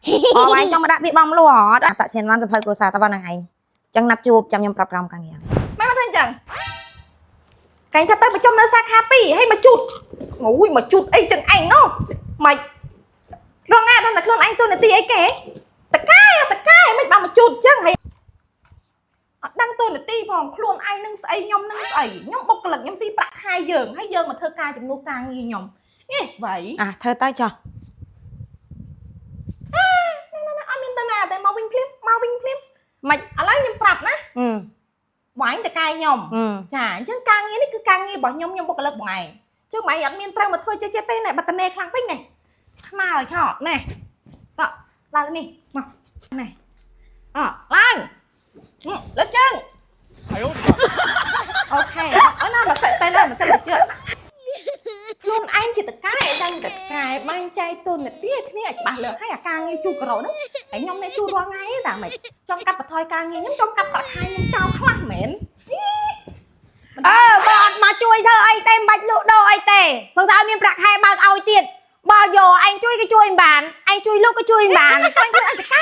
អូឯងចង់មកដាក់វាបងលួអត់អត្តសញ្ញាណប័ណ្ណសភៅគ្រួសារតើប៉ុណ្ណឹងឯងចឹងណាត់ជួបចាំខ្ញុំប្រាប់ក្រោមការងារ មិនមកធ្វើអញ្ចឹងកែងថាទៅប្រជុំនៅសាខា2ហើយមកជូតអូយមកជូតអីចឹងឯងនោះមិនរងណាដល់តែខ្លួនឯងទូនាទីអីគេតកែតកែមិនបានមកជូតចឹងហើយអត់ដឹងទូនាទីផងខ្លួនឯងនឹងស្អីខ្ញុំនឹងស្អីខ្ញុំបុគ្គលិកខ្ញុំស៊ីប្រាក់ខែយើងហើយយើងមកធ្វើការជំនួសការងារខ្ញុំនេះវៃ អាធ្វើទៅចុះ អត់មានតាណាតែមកវិញភ្លាមមកវិញភ្លាម មិន ឥឡូវខ្ញុំប្រាប់ណា អឺ បងឯងតកែខ្ញុំ អឺ ចាអញ្ចឹងការងារនេះគឺការងាររបស់ខ្ញុំខ្ញុំបុគ្គលិកបងឯងចឹងបងឯងអត់មានត្រូវមកធ្វើចេះចេះទេណែបាត់តនេខ្លាំងពេកណែខ្មៅឲ្យខោណែតោះឡើងនេះមកណែអឡើងលើកជើង 哎呦我的妈！ អូខេអូណាមកសិតទៅណាមកសិតទៅជឿខ្លួនឯងជាតកែដឹងតកែបែងចែកទូនាទីឲ្យគ្នាឲ្យច្បាស់លើហើយអាការងារជួការ៉ូហ្នឹងហើយខ្ញុំនេះជួរាល់ថ្ងៃទេតាមិនចង់កាត់បន្ថយការងារខ្ញុំចង់កាត់ប្រាក់ខែខ្ញុំចោលខ្លះមែន អឺបើអត់មកជួយធ្វើអីទេមិនបាច់លក់ដូរអីទេសង្សារមានប្រាក់ខែបើកឲ្យទៀតបើយកឯងជួយក៏ជួយមិនបានឯងជួយលក់ក៏ជួយមិនបាន តែជួយអញតកែ